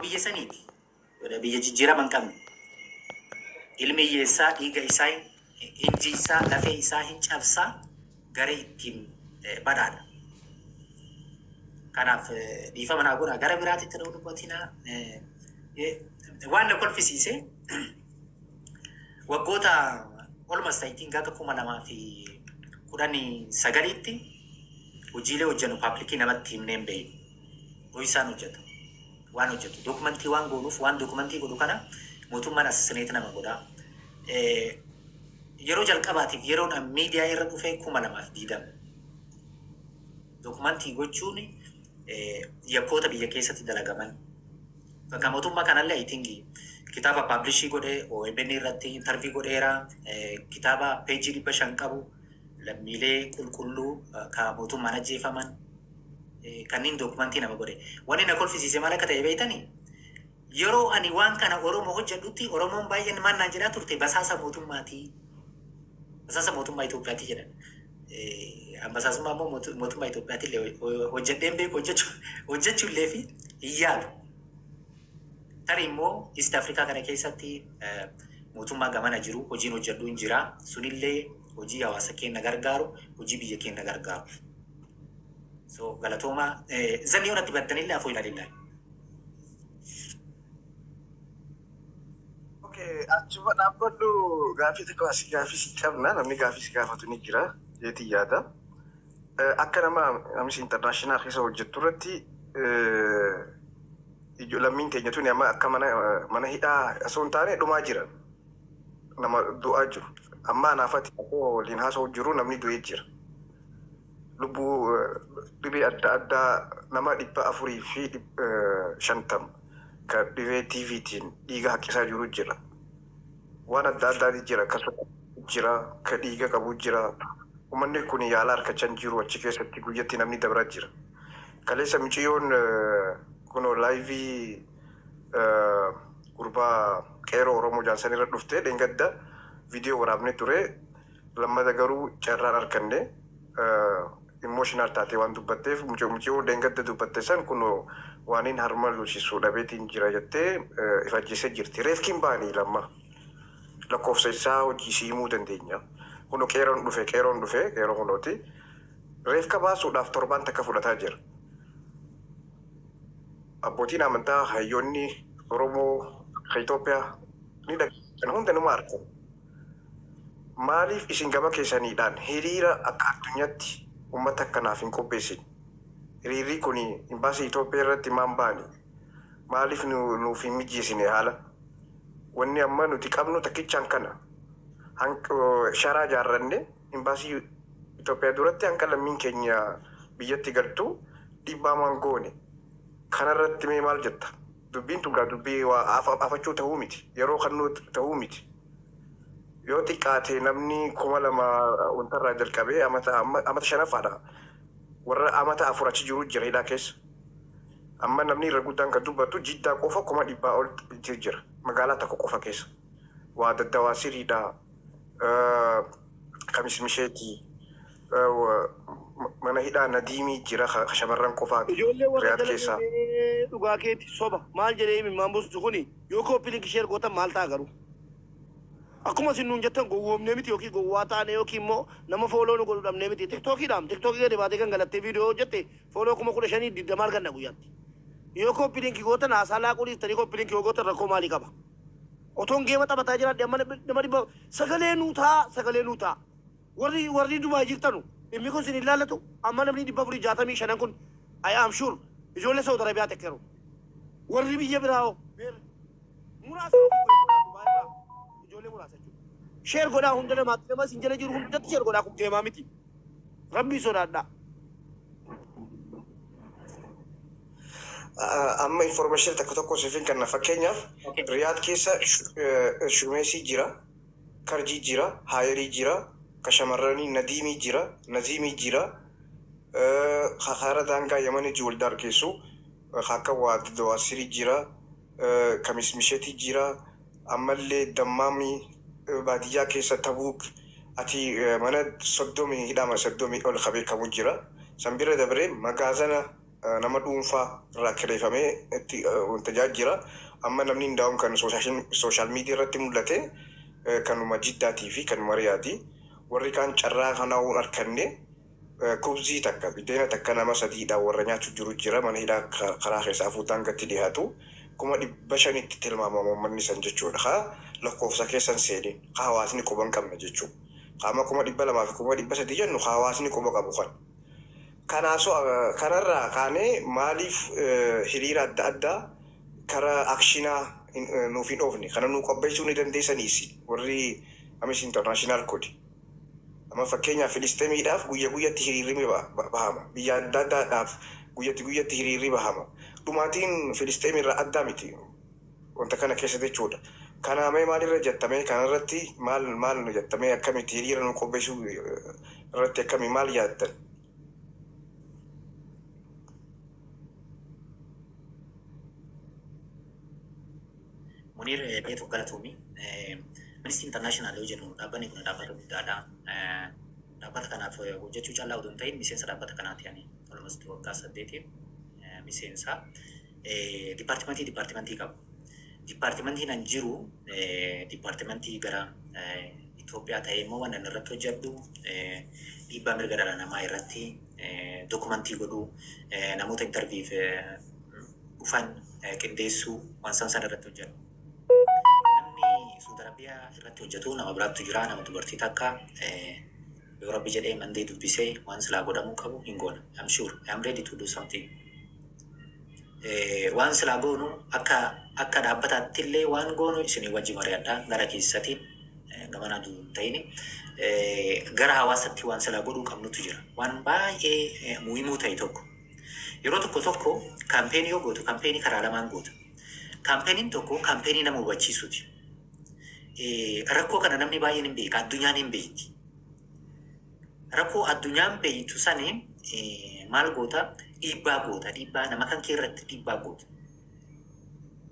Biyya saniiti. Biyya jijjiirama hin qabne. Ilmi hiyyeessaa dhiiga isaa inji isaa lafee isaa hin cabsaa garee ittiin badhaadha. Kanaaf dhiifama naa godhaa gara biraatitti na dubbatinaa. Waan na kolfisiise waggoota almost I think akka 2019tti hojiilee hojjennu public namatti himnee hin beeknu. Dhoksaan hojjeta. Waan hojjetu. Document waan goonuuf waan document godhu kana mootummaan assassinate nama godha. Yeroo jalqabaatiif yeroon an miidiyaa irra dhufe 2020. Document gochuun yakkoota biyya keessatti dalagaman. Bakka mootummaa kanallee I think kitaaba publish godhee OMN irratti interview godheera. Kitaaba peejii 500 qabu lammiilee qulqulluu ka mootummaan ajjeefaman kanneen document nama godhe. Wanni na kolfisiise maal akka ta'e beektanii? Yeroo ani waan kana Oromoo hojjedhutti Oromoon baay'een maal naan jedhaa turte? Basaasa mootummaatii. Basaasa mootummaa Itoophiyaati jedhan. Basaasummaa immoo mootummaa Itoophiyaati illee hojjedheen beeku hojjechuu illee fi hin yaadu. Tarii immoo East Africa kana keessatti mootummaa gamana jiru hojiin hojjedhu hin jira. Sunillee hojii hawaasa keenya gargaaru, hojii biyya keenya gargaaru. So galatooma zanni yoo natti battanillee afoo ilaalillaa. Okay, achuma dhaabbadhu. Gaafii tokko asii gaafii si qabna, namni gaafii si gaafatu ni jira jeetii yaada. Akka nama Amnesty International keessa hojjettu irratti lammiin teenya tuni amma akka mana hidhaa osoo hin taane dhumaa jiran, nama du'aa jiru. Amma anaafati waliin haasa'u jiru namni du'ee jira. Lubbuu dhibee adda addaa nama 450 kan dhibee TBtiin dhiiga haqqisaa jiru jira. Waan adda addaati jira. Kan jira, kan dhiiga qabu jira. Uummanni kun yaala harkachaa hin jiru, achi keessatti guyyatti namni dabraa jira. Kaleessa miciyyoon kunoo live gurbaa qeeroo Oromoo jaansan irra dhuftee dheengadda viidiyoo waraabnee ture. Lammata garuu carraan arganne emotional taatee waan dubbatteef mucayyoo dheengadda dubbatte san kunoo waan harma lusisu dhabeetiin jira jettee if ajjeesee jirti. Reefkiin ba'anii lamma lakkoofsa isaa hojii isii himuu dandeenya. Kunoo qeeroon dhufe, qeeroon dhufe, qeeroo kunooti. Reefka baasuudhaaf torbaan takka fudhataa jira. Abbootiin amantaa, hayyoonni Oromoo kan Itoophiyaa ni dhaga'an, hunda numa argan. Maaliif isin gama keessaniidhaan hiriira akka addunyaatti uummata akkanaaf hin qopheessin? Hiriirri kun imbaasii Itoophiyaa irratti maan ba'ani? Maaliif nuuf hin mijeessine haala? Wanni amma nuti qabnu takkichaan kana. Sharaa ijaarranne imbaasii Itoophiyaa duratti hanqa lammiin keenya biyyatti galtu dhiibbaa maan goone? Kanarratti mee maal jetta? Dubbiin tun gaa dubbii waa afachuu ta'uu miti. Yeroo kannuu ta'uu miti. Yoo xiqqaate namni 2000 wantarraa jalqabee amata shanaffaadha. Warra amata 4 achi jiru jira hidhaa keessa. Amma namni irra guddaan kan dubbatu Jiddaa qofa 100,000 ol jira. Magaalaa tokko qofa keessa. Waa daddawaa siriidha. Kamis misheeti. Mana hidhaa Nadiimii jira shamarran qofaa Ijoollee warra Riyaad jala keessaa. deemee dhugaa keetti soba maal jedhee imimmaan buusu kuni yoo copy link share gootan maal ta'a garuu? Akkuma isin nuun jettan gowwoomnee miti yookiin gowwaa taane yookiin immoo nama follow nu godhu dhabnee miti. TikTokiidhaan TikTokii gadi baatee kan galattee viidiyoo hojjette follow 15,020 arganna guyyaatti. Yoo copy link gootan, haasaa laaquu dhiiftanii copy link yoo gootan rakkoo maalii qaba? Otoon game taphataa jiraadhe amma nama dhibba sagalee nuu ta'a, sagalee nuu ta'a. Warri Dubaay jirtanu dhimmi kun isin hin laallatu. Amma namni 465n kun I am sure ijoollee Saudi Arabiyaa tekkeru. Warri biyya biraa hoo muraasa Dubaay irraa ijoollee muraasa jechuudha. Share godhaa hunda namaatti, nama isin jala jiru hundatti share godhaa, kun game miti. Rabbii sodaadhaa. Amma information tokko tokko siifin kenna. Fakkeenyaaf Riyaad keessa Shumeesii jira, Karjii jira, Haayerii jira, ka shamarranii Nadiimii jira, Naziimii jira, kaara daangaa Yamanii wal daargeessu akka waa Dawaasirii jira, Kamis Misheetii jira, ammallee Dammaamii baadiyyaa keessa Tabuuk ati mana 30 hidhama 30 ol ka beekamu jira. San bira dabree magaazana Nama dhuunfaa irraa kireeffamee itti wanta jira. Amma namni hundaa'uun kan social media irratti mul'ate kanuma Jiddaatii fi kanuma Riyaati. Warri kaan carraa kanaa waan arganne, kubzii takka, biddeena takka nama sadiidha warra nyaachuu jiru jira. Mana hidhaa karaa keessaa fuutaan gatti dhiyaatu 500,000tti tilmaamamu uummanni san jechuudha. Haa lakkoofsa keessan seeni, haa hawaasni quba hin qabne jechuudha. Qaama 200,000 fi 300,000 jennu hawaasni quba qabu kan. Kanaasoo kanarraa kaanee maaliif hiriira adda addaa karaa actionaa nuuf hin oofne? Kana nuu qopheessuu ni dandeessaniis warri Amnesty International kuni. Amma fakkeenyaaf Filisteemiidhaaf guyya guyyatti hiriirri bahama. Biyya adda addaadhaaf guyyatti guyyatti hiriirri bahama. Dhumaatiin Filisteem irraa addaa miti. Wanta kana keessa jechuudha. Kanaamee maalirra jettamee, kanarratti maal maal jettamee, akkamitti hiriira nu qopheessuu irratti akkamii maal yaaddan? Munir, beetu galatoomii. Amnesty International yoo jennu, dhaabbanni kun dhaabbata guddaadha. Dhaabbata kanaaf hojjechuu callaa odoo hin ta'in miseensa dhaabbata kanaati ani almost waggaa 8 miseensa. Departmentii qabu. Departmentiin an jiru departmentii gara Itoophiyaa ta'ee immoo waan inni irratti hojjedhu dhiibbaa mirga dhala namaa irratti documentii godhuu, namoota interviewf dhufan qindeessuu, waan san sana irratti hojjedhu. Namni Saudi Arabiyaa irratti hojjetu nama biraattu jira, nama dubartii takka. Yoo Rabbi jedhee mandee dubbisee waan silaa godhamuu qabu hin goona. I'm sure I'm ready to do something. Waan silaa goonu akka dhaabbataatti illee waan goonu isinii wajji mari'adha gara keessatiin gamanaa hin ta'ini. Gara hawaasatti waan silaa godhuu qabnutu jira. Waan baay'ee muhimuu ta'e tokko. Yeroo tokko tokko campaignii yoo gootu, campaignii karaa lamaan goota. Campaigniin tokko campaignii nama hubachiisuuti. Rakkoo kana namni baay'een hin beeka, addunyaan hin beekti. Rakkoo addunyaan beektu sani maal goota? Dhiibbaa goota. Dhiibbaa nama kan kee irratti dhiibbaa goota.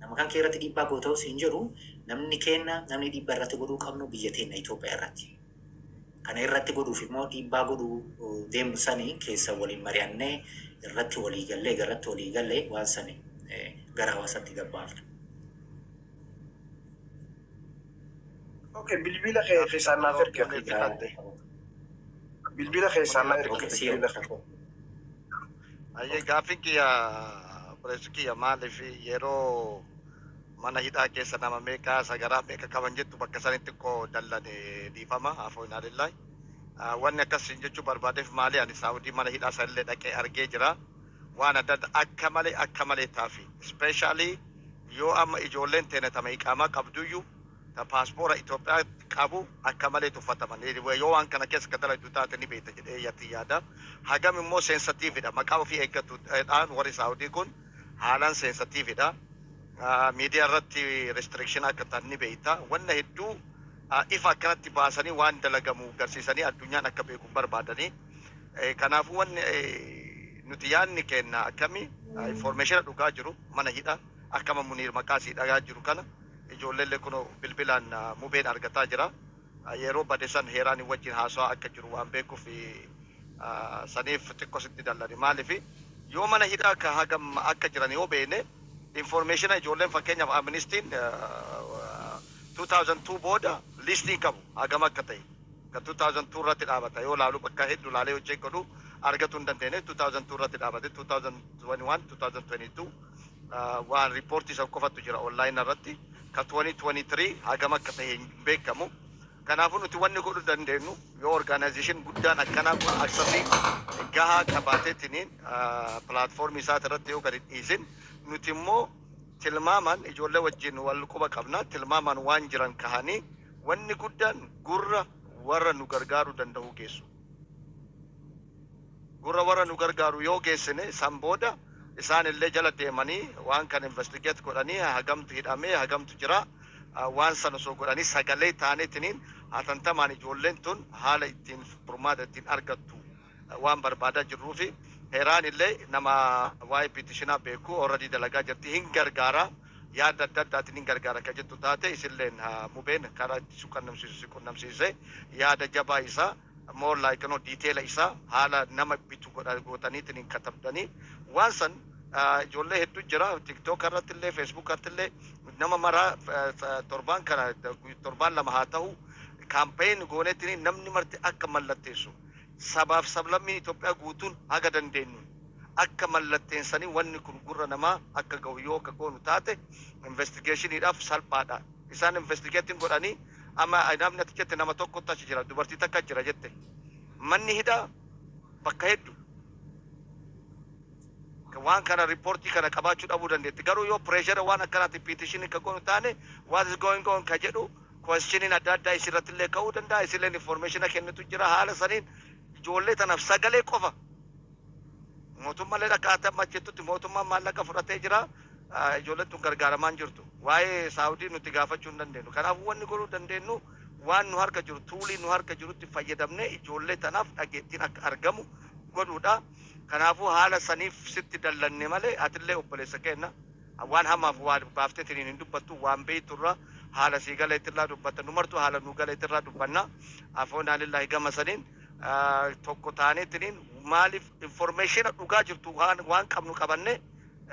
Nama kan kee irratti dhiibbaa goota osoo hin jedhu, namni kenna, namni dhiibbaa irratti godhuu qabnu biyya teenya Itoophiyaa irratti. Kana irratti godhuuf immoo dhiibbaa godhuu deemnu sani keessa waliin mari'annee, irratti walii gallee, irratti walii gallee waan sani gara hawaasaatti gabbaafna. Okay, bilbila kee keessaan naaf ergi. Bilbila keessaan na ergi. Okay, see you. Bilbila kee. Ayyee, gaaffiin kiyya, obboleessi kiyya, maaliif yeroo mana hidhaa keessa nama meeqa, sagaraa meeqa qaban jettu bakka sanitti xiqqoo dallane, dhiifama, afoo inaalillaahi. Wanni akkas jechuu barbaadeef maali, ani Saawudii mana hidhaa sanillee dhaqee argee jira. Waan adda adda akka malee taafi. Especially yoo amma ijoolleen teene tama iqaamaa qabduyyuu, ta paaspoora Itoophiyaa qabu akka malee tuffataman. Yoo waan kana keessa ka dalagdu taate ni beekta jedhee yatti yaada. Hagam immoo sensitiveidha. Maqaa ofii eeggatuudhaan warri Saawudii kun haalaan sensitiveidha. Miidiyaa irratti restriction akka ta'an ni beekta. Wanna hedduu ifa akkanatti baasanii waan dalagamu garsiisanii addunyaan akka beeku hin barbaadanii. Kanaafuu wanni nuti yaadni kenna akkami information dhugaa jiru mana hidha akkama Muniir maqaa isii dhagaa jiru kana ijoolleellee kun bilbilaan mubeen argataa jira. Yeroo bade san heeraan wajjin haasawaa akka jiru waan beekuuf saniif xiqqoo sitti dallani. Maaliif yoo mana hidhaa akka hagam akka jiran yoo beekne, information ijoolleen, fakkeenyaaf Amnestiin 2002 booda listii qabu hagam akka ta'e kan 2002 irratti dhaabata. Yoo laalu bakka hedduu laalee hojii godhu argatu hin dandeenye. 2002 irratti dhaabate, 2021, 2022 waan riippoortii isa qofatu jira online irratti. Ka 2023 hagam akka ta'e hin beekamu. Kanaafuu nuti wanni godhuu dandeenyu, yoo organization guddaan akkanaa kun accessii gahaa qabaateetiniin platformii isaati irratti yoo gadi dhiisin, nuti immoo tilmaamaan ijoollee wajjin wal quba qabna, tilmaamaan waan jiran kahanii wanni guddaan gurra warra nu gargaaruu danda'u geessu. Gurra warra nu gargaaru yoo geessine, san booda isaan illee jala deemanii waan kan investigate godhanii, hagamtu hidhamee, hagamtu jira, waan sana osoo godhanii sagalee taaneetiniin hatantamaan ijoolleen tun haala ittiin furmaata ittiin argattu waan barbaadaa jirruu fi heeraan illee nama waa'ee petitionaa beeku already dalagaa jirti, hin gargaara, yaada adda addaatiin hin gargaara akka jettu taate, isilleen mubeen karaa itti si qunnamsiisu si qunnamsiise yaada jabaa isaa. More like no detail isaa haala nama bitu godha gootaniitiin hin katabdanii waan san. Ijoollee hedduu jira, TikTok irratti illee, Facebook irratti illee, nama maraa torbaan kana, torbaan 2 haa ta'u, campaign gooneetiin namni marti akka mallatteessu, sabaaf sablammiin Itoophiyaa guutuun haga dandeenyu akka mallatteessanii wanni kun gurra namaa akka gahu yoo akka goonu taate, investigationiidhaaf salphaadha. Isaan investigating godhanii amma namni ati jette nama tokkotti achi jira, dubartii takka jira jette. Manni hidhaa bakka hedduu waan kana riippoortii kana qabaachuu dhabuu dandeetti. Garuu yoo pressure waan akkanaati petitionii ka goonu taane, what is going on ka jedhu questioniin adda addaa isirratti illee ka'uu danda'a. Isilleen informationa kennitu jira. Haala saniin ijoollee tanaaf sagalee qofa mootummaallee akka ati amma jettutti mootummaan maallaqa fudhatee jira. Ijoolleen tun gargaaramaan jirtu. Waa'ee Saawudii nuti gaafachuu hin dandeenyu. Kanaafuu wanni godhuu dandeenyu waan nu harka jiru, toolii nu harka jirutti fayyadamnee ijoollee tanaaf dhageettiin akka argamu godhuudha. Kanaafuu haala saniif sitti dallanne malee atillee obboleessa keenya, waan hamaaf waan baafteetiin hin dubbattu, waan beekturra haala sii galeetirraa dubbatta, nu martuu haala nu galeetirraa dubbanna. Afoonaa lillahi gama saniin tokko taaneetiniin maaliif informationa dhugaa jirtu waan qabnu qabanne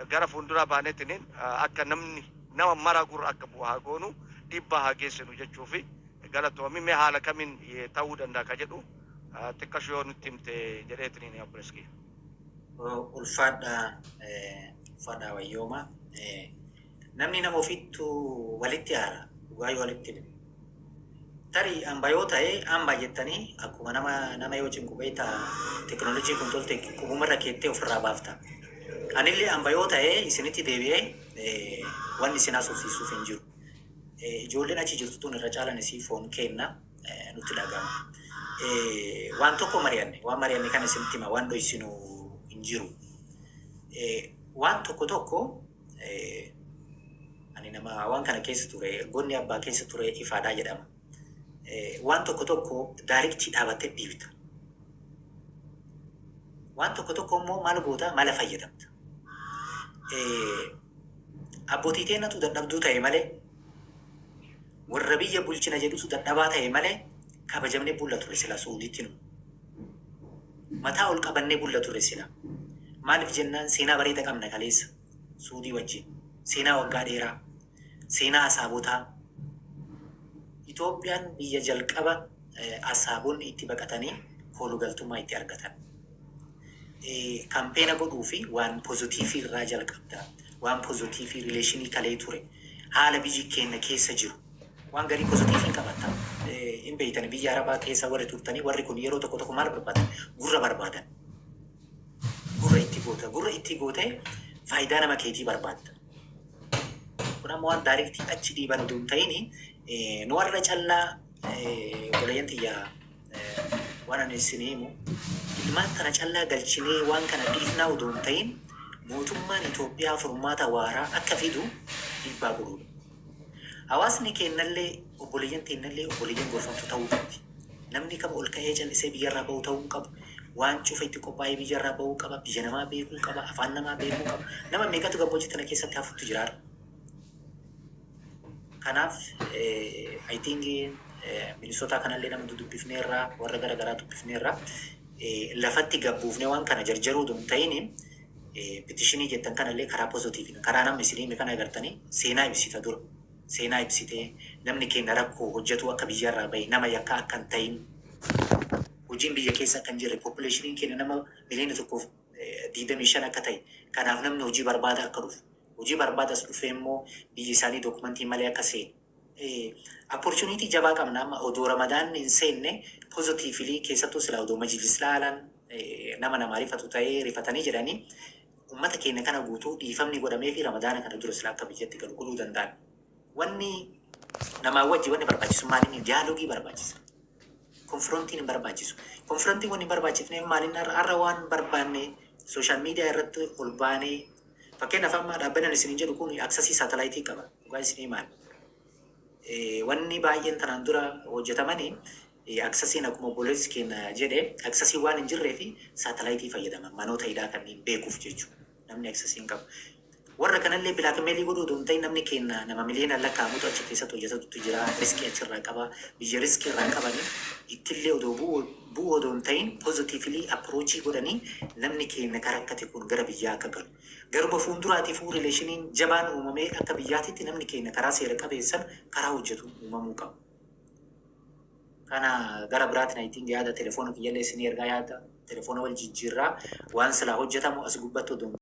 gara fuulduraa baaneetiniin akka namni nama mara gurra akka bu'u haa goonu, dhiibbaa haa geessinu jechuufi. Galatoomii. Mee haala kamiin ta'uu danda'a ka jedhu xiqqashu yoo nutti himte jedheetiniin, obboleessi kiyya. Ulfaadhaa, ulfaadhaa, wayyooma. Namni nama ofittu walitti aara, dhugaa yoo walitti hime. Tarii amba yoo ta'e amba jettanii akkuma nama nama yoo cinqu beektaa, teknoolojii kun tolte, qubumarra keettee ofirraa baafta. Anillee amba yoo ta'e isinitti deebi'ee wanni isin haasofsiisuuf hin jiru. Ijoolleen achi jirtu tun irra caalan isii foon kenna nutti dhagama. Waan tokko mari'anne, waan mari'anne kana isinitti hima, waan dhoysinu hin jiru. Waan tokko tokko ani nama waan kana keessa ture, gonni abbaa keessa ture ifaadhaa jedhama. Waan tokko tokko directii dhaabattee dhiibta. Waan tokko tokko immoo maal goota, mala fayyadamta. Abbootii teennatu dadhabduu ta'e malee, warra biyya bulchina jedhutu dadhabaa ta'e malee, kabajamnee bulla ture sila Suudiitti nu. Mataa ol qabannee bulla ture sila. Maaliif jennaan, seenaa bareeda qabna kaleessa Suudii wajjin. Seenaa waggaa dheeraa. Seenaa asaabotaa. Itoophiyaan biyya jalqaba asaabonni itti baqatanii koolugaltummaa itti argatan. Campaigna godhuu fi waan positive irraa jalqabda. Waan positive, relationii kalee ture. Haala biyyi keenya keessa jiru. Waan garii positive hin qabatta. Hin beeytani, biyya Arabaa keessa warri turtanii, warri kun yeroo tokko tokko maal barbaadan? Gurra barbaadan. Gurra itti goota. Gurra itti gootee faayidaa nama keetii barbaadda. Kun amma waan directii achi dhiiban oduu hin ta'in, nu warra callaa obboleeyyan tiyya, waan ani isin himu, ilmaan tana callaa galchinee waan kana dhiifnaa oduu hin ta'in, mootummaan Itoophiyaa furmaata waaraa akka fidu dhiibbaa godhuudha. Hawaasni keennallee, obboleeyyan teennallee, obboleeyyan gorfamtu ta'uu qabdi. Namni kam ol ka'ee callisee biyyarraa ba'uu ta'uu hin qabu. Waan cufa itti qophaa'ee biyyarraa ba'uu qaba. Biyya namaa beekuu qaba. Afaan namaa beekuu qaba. Nama meeqatu gammoojjii tana keessatti hafutti jira har'a. Kanaaf I think Minnesota kanallee nama dudubbifneerra, warra gara garaa dubbifneerra, lafatti gabbuufne waan kana jarjaruu oduu hin ta'in, petitionii jettan kanallee karaa positiveiin, karaa namni isin hime kana agartanii seenaa ibsita dura. Seenaa ibsitee namni keenya rakkoo hojjetu akka biyyarraa bahe, nama yakkaa akka hin ta'in, hojiin biyya keessa akka hin jirre, populationiin keenya nama miliyoona 1.25 akka ta'e, kanaaf namni hojii barbaada akka dhufu, hojii barbaada as dhufee immoo biyyi isaanii documentii malee akka seenu. Opportunity jabaa qabna amma odoo Ramadaan hin seenne positively, keessattuu silaa odoo majlis laalan nama namaa rifatu ta'ee rifatanii jedhanii ummata keenya kana guutuu dhiifamni godhamee fi Ramadaana kana dura silaa akka biyyatti galu godhuu danda'an. Wanni namaa wajji wanni barbaachisu maal, inni dialogueii barbaachisa. Confrontiin hin barbaachisu. Confrontiin wanni hin barbaachifneef maal, inni har'a waan barbaanne social media irratti ol baanee, fakkeenyaaf amma dhaabbanni ani isiniin jedhu kun accessii satelliteii qaba. Dhugaa isinii maal? Wanni baay'een tanaan dura hojjetamanii accessiin, akkuma obboleessi keenya jedhe, accessii waan hin jirree fi satelliteii fayyadaman manoota hidhaa kanneen beekuuf jechuudha. Namni accessii hin qabu. Warra kanallee blackmailii godhuu odoo hin ta'in, namni keenya nama miliyoonaan lakkaa'amutu achi keessatti hojjetatutu jira. Riskii achirraa qaba. Biyya riskii irraa qabanii Ittillee odoo bu'uu odoo hin ta'in, positively approach godhanii namni keenya karaa akkati kun gara biyyaa akka galu. Garuma fuulduraatiifuu relationiin jabaan uumamee akka biyyaatitti namni keenya karaa seera qabeessan karaa hojjetu uumamuu qaba. Kana gara biraatiin, I think, yaada telefoona kiyyallee isinii ergaa, yaada telefoona wal jijjiirraa, waan silaa hojjetamu as gubbatti odoo